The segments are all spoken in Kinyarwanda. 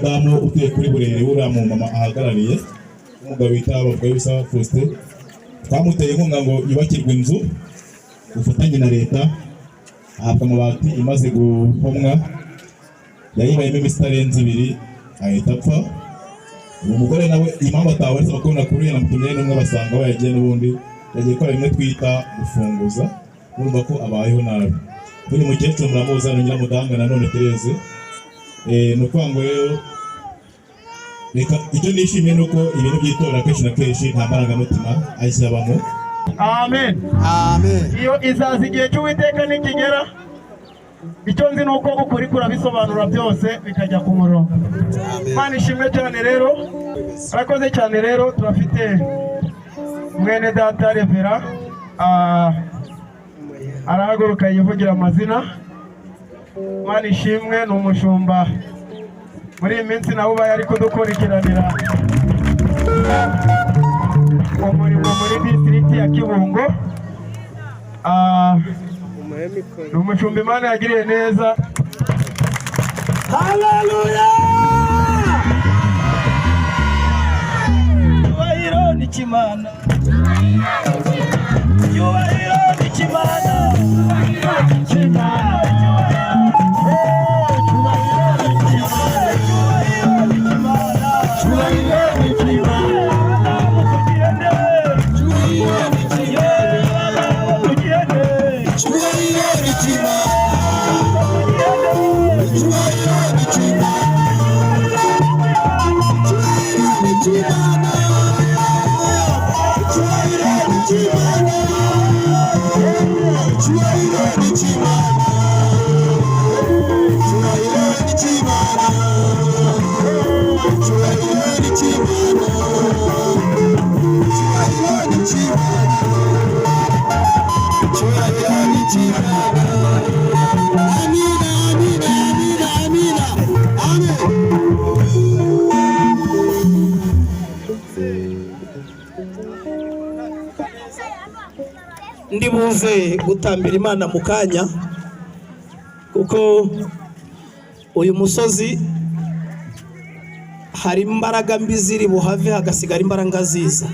Umudamu utuye kuri Burere, uriya mu mama ahagarariye umugabo bita Bavuga Faustin, twamuteye inkunga ngo yubakirwe inzu ubufatanye na leta, ahabwa amabati. Imaze guhomwa yayibayemo iminsi itarenze 2 ahita apfa. Uwo mugore nawe impamvu atabonetse, amakuru nakuriye namutumye n'umwe basanga aho yagiye n'ubundi yagiye gukora bimwe twita gufunguza. Urumva ko abayeho nabi. Uyu mukecuru muramuzi hano, Nyiramudanga nanone Therese. Ni ukuvuga ngo rero reka icyo nishimiye ni uko ibintu by'itora kenshi na kenshi nta marangamutima ajyabamo. Amen. Amen. Iyo izaza igihe cy'Uwiteka nikigera, icyo nzi ni uko ukuri kurabisobanura byose bikajya ku murongo. Imana ishimwe cyane rero, arakoze cyane rero. Turafite mwene data Revera, arahaguruka yivugira amazina. Imana ishimwe, ni umushumba muri iyi minsi nawe ubaye ari kudukurikiranira umurimo muri district ya Kibungo. Ni umushumba Imana yagiriye neza. Haleluya! Cyubahiro ni Kimana. Cyubahiro ni Kimana. Cyubahiro ni Kimana. Cyubahiro ni Kimana. Tugende. Tugende. Cyubahiro ni Kimana. Cyubahiro ni Kimana. Cyubahiro ni Kimana. Cyubahiro ni Kimana. Cyubahiro ni Kimana. Cyubahiro ni Kimana. Cyubahiro ni Kimana. Cyubahiro ni Kimana. Cyubahiro ni Kimana. Amina, amina, amina, amina. Amen. Ndi buze gutambira Imana mu kanya, kuko uyu musozi hari imbaraga mbi ziri buhave hagasigara imbaraga nziza.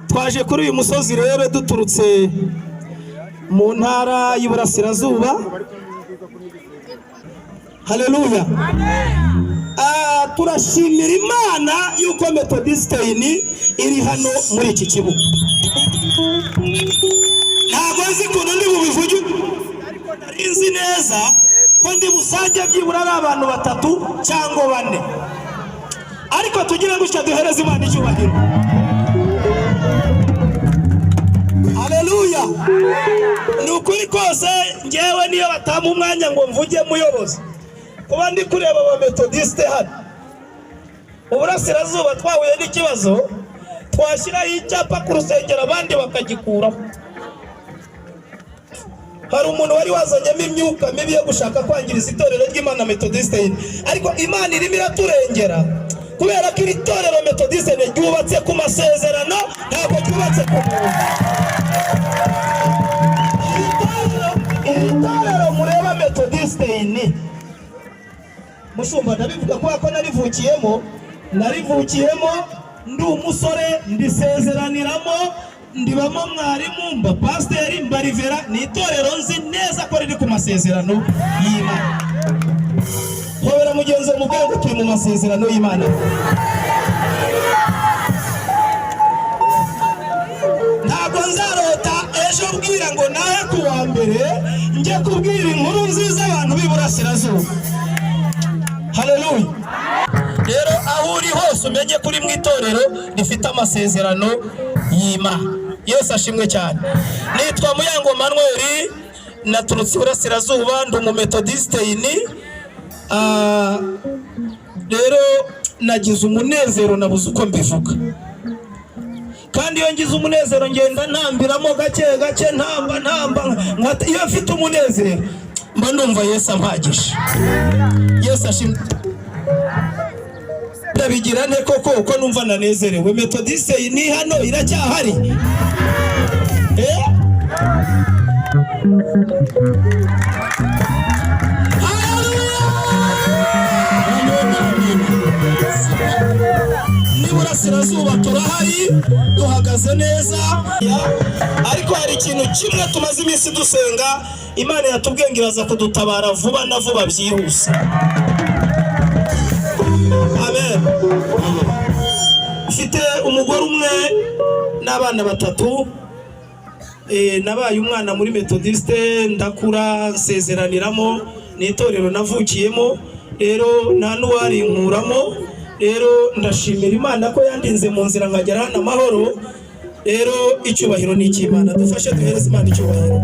Twaje kuri uyu musozi rero duturutse mu ntara y'Iburasirazuba. Haleluya! Turashimira Imana yuko Methodiste iri hano muri iki kibuga. Ntabwo nzi ukuntu ndi bubivuge, ariko nari nzi neza ko ndi busange byibura ari abantu batatu cyangwa bane, ariko tugire gutya duhereze Imana icyubahiro. Haleluya! Ni ukuri kose, ngewe niyo batampa umwanya ngo mvuge muyobozi, kuba ndi kureba aba Methodiste hano Uburasirazuba twahuye n'ikibazo, twashyiraho icyapa ku rusengero abandi bakagikuraho. Hari umuntu wari wazanyemo imyuka mibi yo gushaka kwangiriza itorero ry'Imana Methodiste, ariko Imana irimo iraturengera kubera ko iri torero Methodiste ryubatse ku masezerano, ntabwo ryubatse ku muntu. Iri torero mureba Methodiste ni mushumba, ndabivuga kubera ko narivukiyemo, narivukiyemo ndi umusore, ndisezeraniramo, ndibamo mwarimu, mba pasiteri, mba rivera. Ni itorero nzi neza ko riri ku masezerano y'Imana. Hobera mugenzi wawe mubwire ngo turi mu masezerano y'Imana. Ntabwo nzarota ejo bwira ngo nahe ku wa mbere njye kubwira inkuru nziza abantu b'Iburasirazuba. Haleluya! Rero aho uri hose umenye ko uri mu itorero rifite amasezerano y'Imana. Yesu ashimwe cyane. Nitwa Muyango Manuel, naturutse Iburasirazuba, ndi umumetodiste. Rero nagize umunezero nabuze uko mbivuga, kandi iyo ngize umunezero ngenda ntambiramo gake gake, ntamba ntamba. Iyo mfite umunezero mba numva Yesu ampagije. Yesu ashimwe. Ndabigira nte koko uko numva nanezerewe? Methodiste ni hano iracyahari? Haleluya! Turahari, duhagaze neza, ariko hari ikintu kimwe tumaze iminsi dusenga. Imana yatubwiye ngo iraza kudutabara vuba na vuba byihuse. Amen. Mfite umugore umwe n'abana batatu. Nabaye umwana muri Methodiste, ndakura, nsezeraniramo, ni itorero navukiyemo, rero nta n'uwarinkuramo. Rero ndashimira Imana ko yandinze mu nzira nkagera hano amahoro. Rero icyubahiro ni icy'Imana. Dufashe duhereze Imana icyubahiro.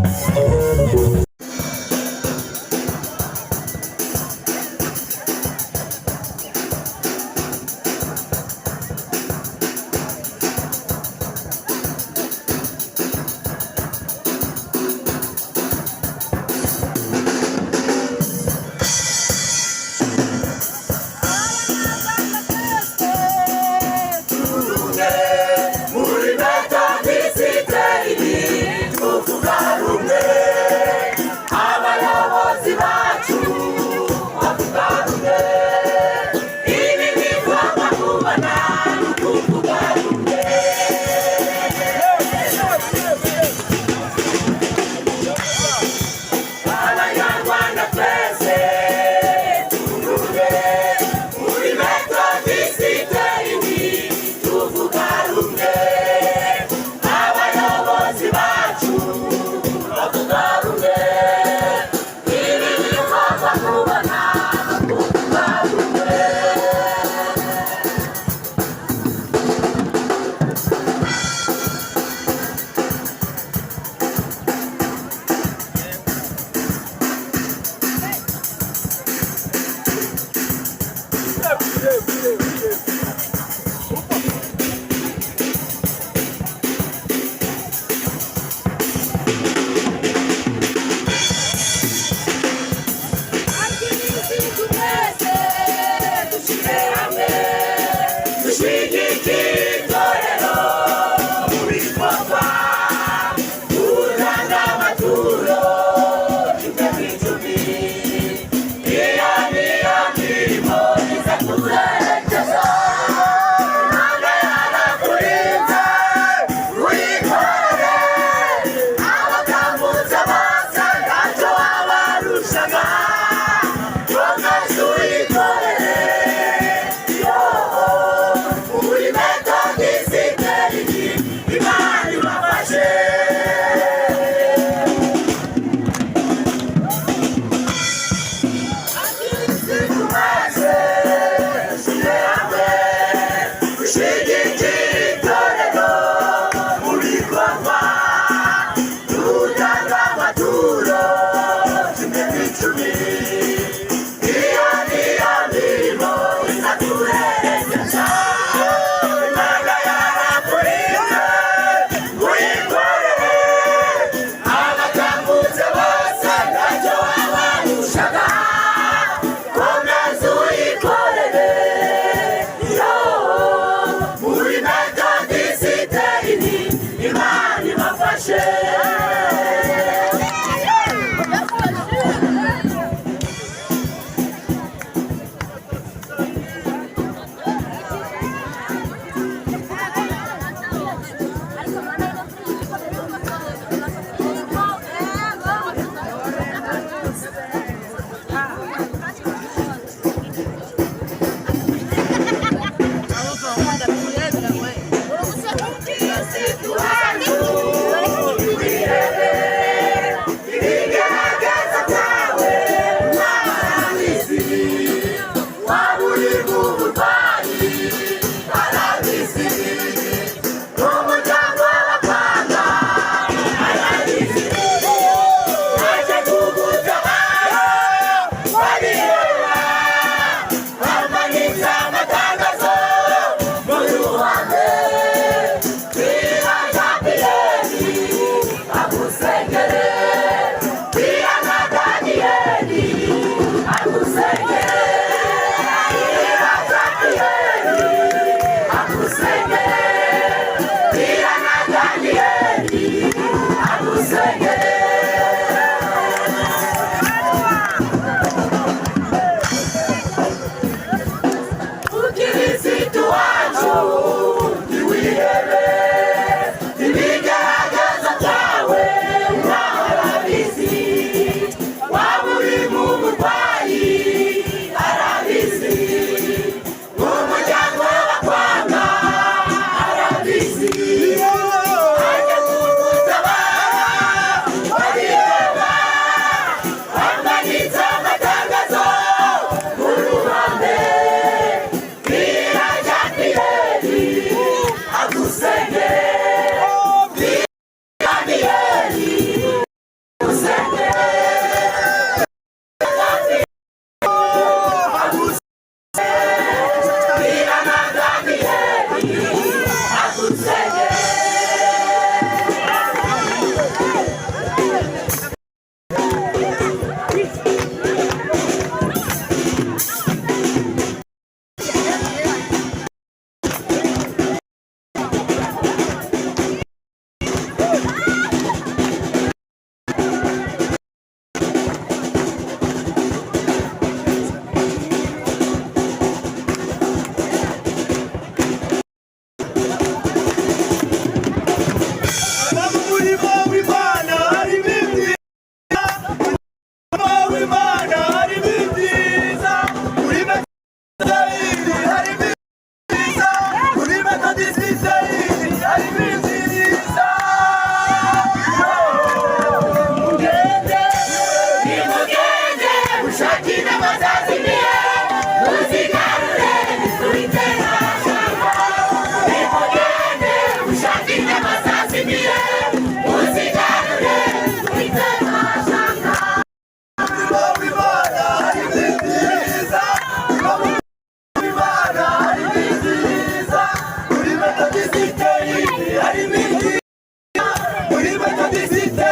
Muri Metodisite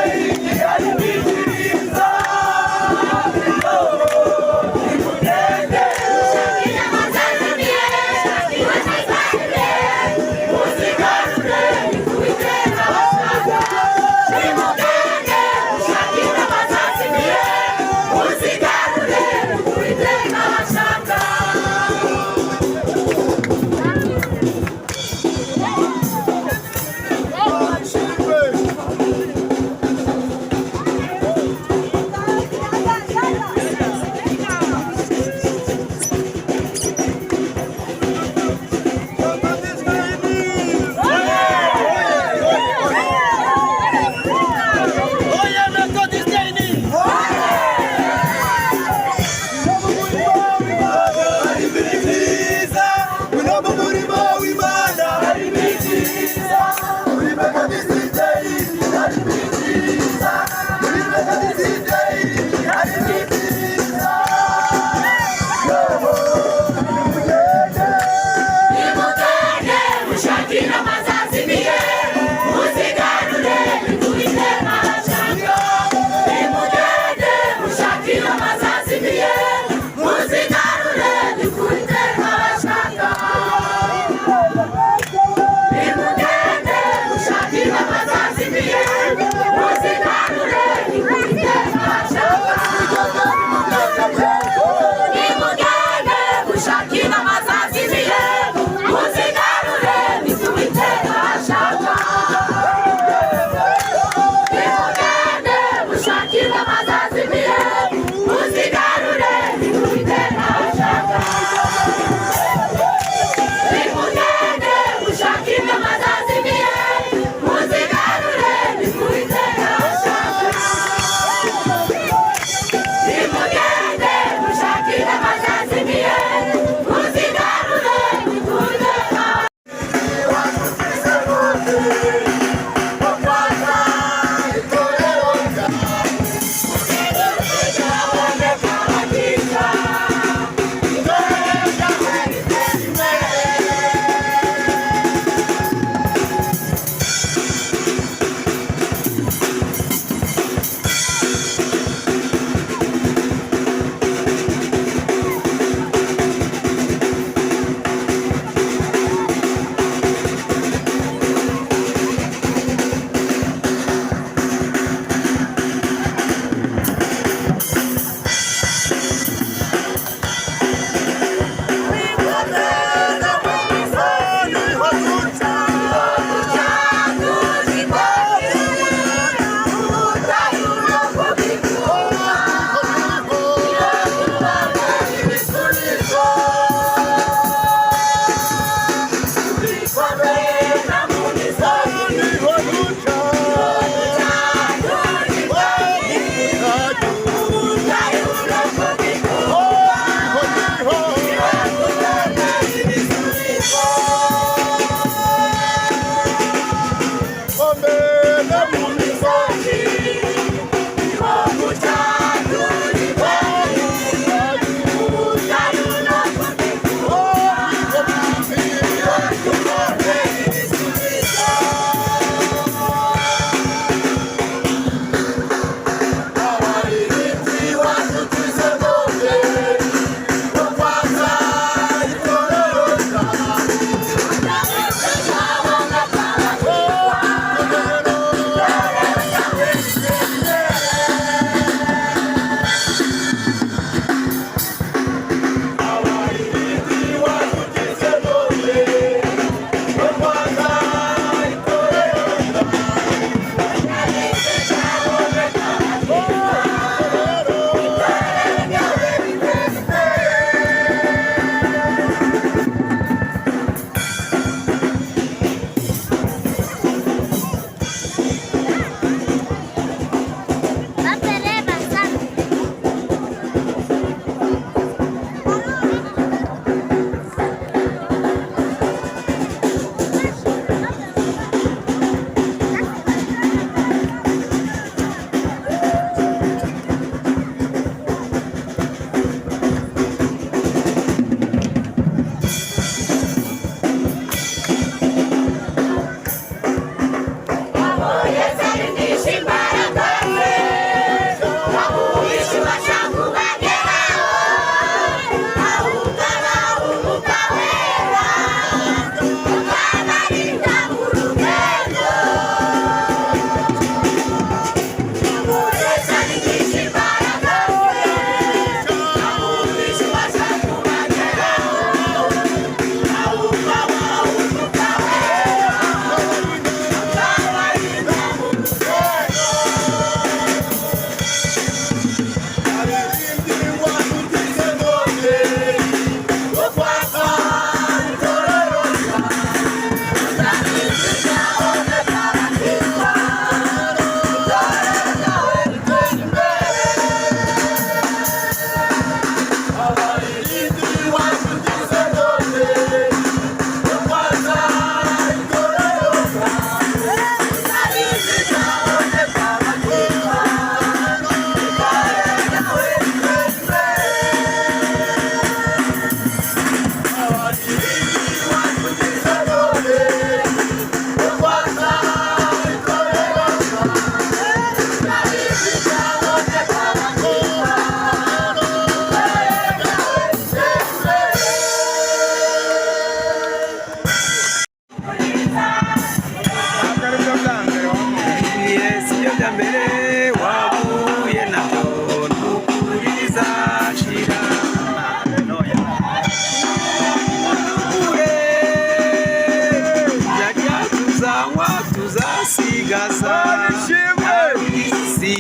hari ibyiza. mbere wahuye nabyo nukuri bizashira. Kure tuzarya, tuzanywa, tuzasigaza, si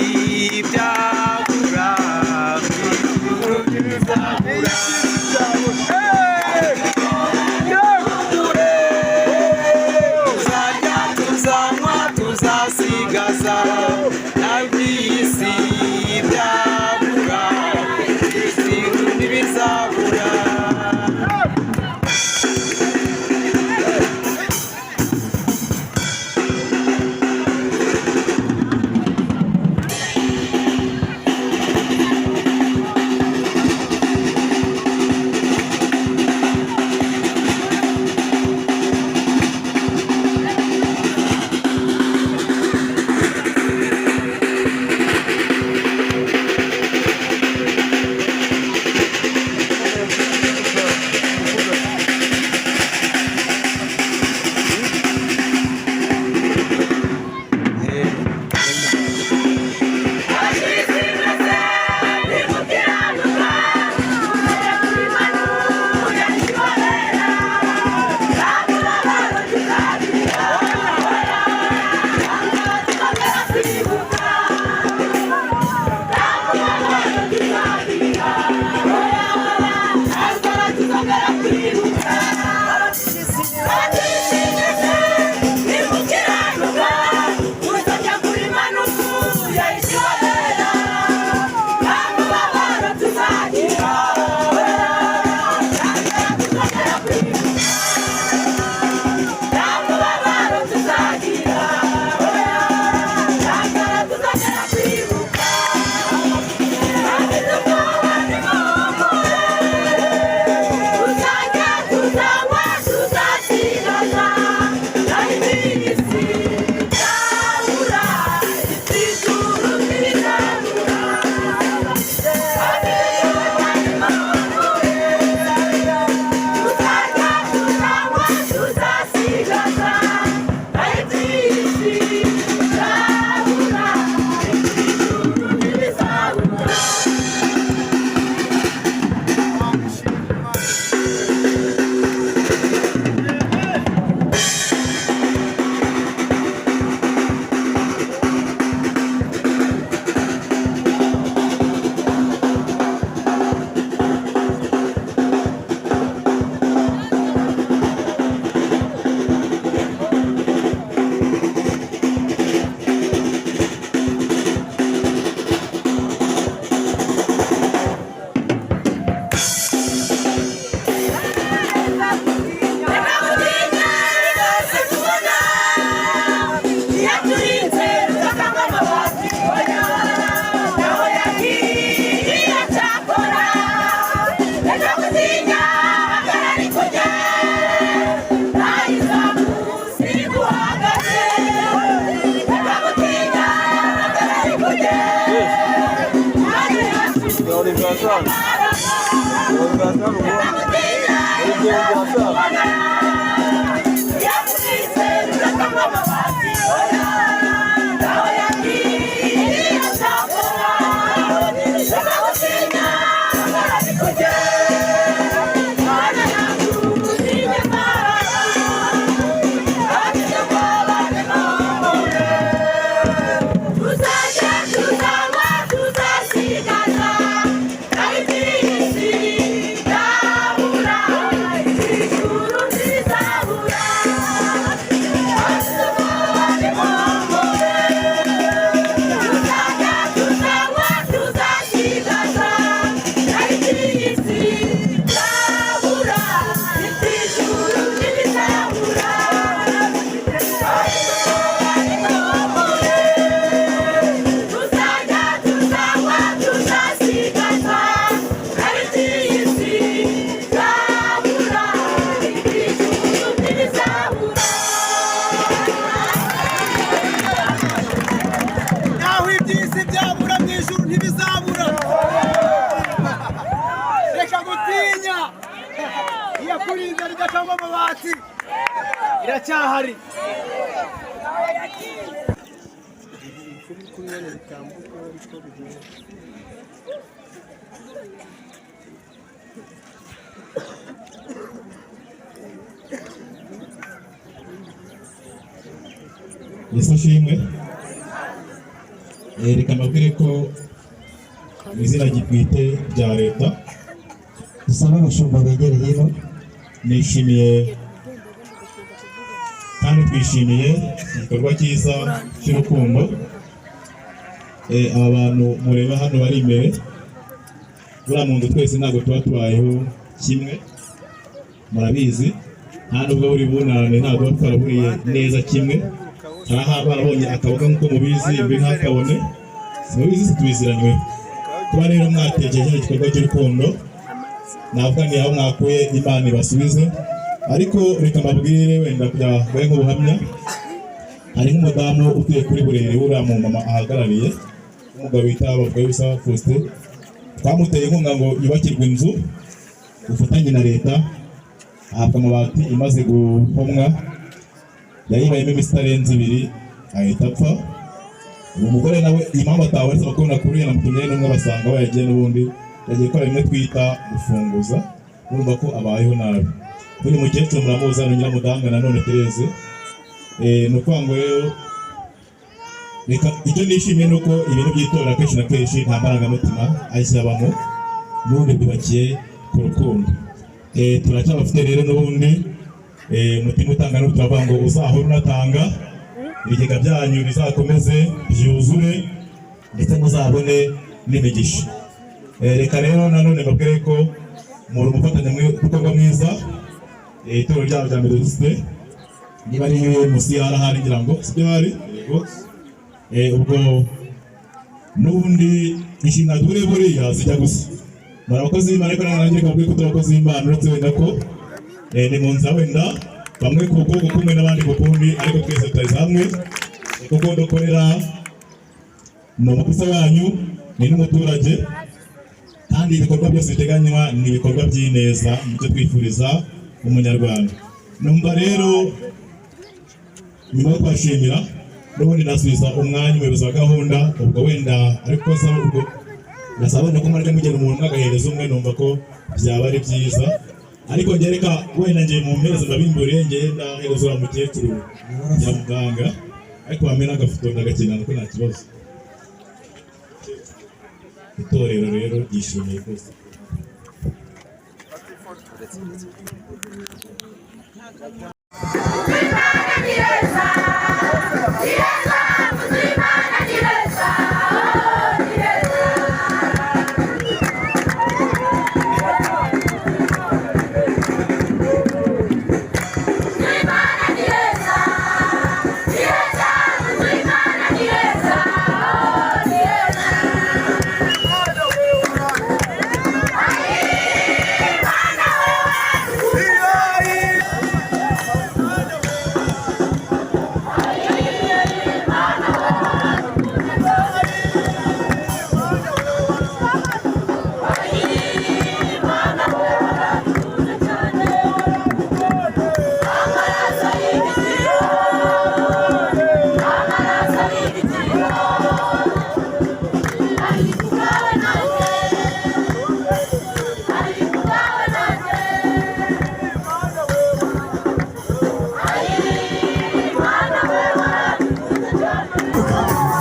byabura, bizabura. Tuzarya, tuzanywa, tuzasigaza, ntabw'isi byabura, isi ntibizabura. Naho iby'isi byabura, mu ijuru ntibizabura. Reka gutinya, iyakurinze ridakangwa amabati iracyahari. Kubibona bitambuka uko bigenda. Yesu ashimwe. Reka mbabwire ko mu izina bwite rya leta, Dusabe abashumba begere hino. Nishimiye kandi twishimiye igikorwa cyiza cy'urukundo. Aba bantu mureba hano bari imbere, buriya mu nzu twese ntabwo tuba tubayeho kimwe, murabizi. Nta nubwo buri bunane ntabwo tuba twaraburiye neza kimwe. Hari aho barabonye akaboga nk'uko mubizi, mbi ntakabone, simubizi, situbiziranywe. Kuba rero mwatekereje kino gikorwa cy'urukundo, navuga ni aho mwakuye Imana ibasubize. Ariko reka mbabwire wenda kugira ngo nk'ubuhamya, hari nk'umudamu utuye kuri Burere, uriya mu mama ahagarariye, umugabo bita Bavuga Faustin. Twamuteye inkunga ngo yubakirwe inzu ubufatanye na leta, ahabwa amabati. Imaze guhomwa yayibayemo iminsi itarenze 2 ahita apfa. Uwo mugore nawe impamvu atabonetse amakuru nakuriye namutumye n'umwe basanga aho yagiye, n'ubundi yagiye gukora bimwe twita gufunguza. Urumva ko abayeho nabi. Uyu mukecuru muramuzi hano, Nyiramudanga nanone Therese. Ni ukuvuga ngo rero reka icyo nishimiye ni uko ibintu by'itora kenshi na kenshi nta marangamutima ajyabamo, n'ubundi byubakiye ku rukundo. Turacyabafite rero n'ubundi umutima utanga n'ubu turavuga ngo uzahore unatanga, ibigega byanyu bizakomeze byuzure ndetse muzabone n'imigisha. Reka rero nanone mbabwire ko muri umufatanyabikorwa mwiza. Itorero ryabo rya Methodiste, niba ari munsi yarahari ngira ngo sibyo hari, yego. Ubwo n'ubundi inshingano duhuriye buriya zijya gusa, muri abakozi b'Imana, ariko nanjye reka mbabwire ko turi abakozi b'Imana, uretse wenda ko ni mu nzira, wenda bamwe ku kuboko kumwe n'abandi ku kundi, ariko twese tutari hamwe, kuko dukorera ni umukozi wanyu, ni n'umuturage, kandi ibikorwa byose biteganywa ni ibikorwa by'ineza, nicyo twifuriza umunyarwanda. Numva rero nyuma yo kubashimira, n'ubundi nasubiza umwanya umuyobozi wa gahunda, ubwo wenda ariko ubwo nasaba ko mwarya mugena umuntu umwe agahereza umwe, numva ko byaba ari byiza. Ariko njye reka wenda ngiye mu mpereza ndabimburiye, njye ndahereza uriya mukecuru nyamuganga, ariko wamena agafoto ndagakenera ko nta kibazo. Itorero rero ryishimiye rwose.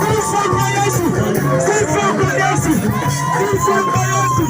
Sifa kwa Yesu! Sifa kwa Yesu! Sifa kwa Yesu!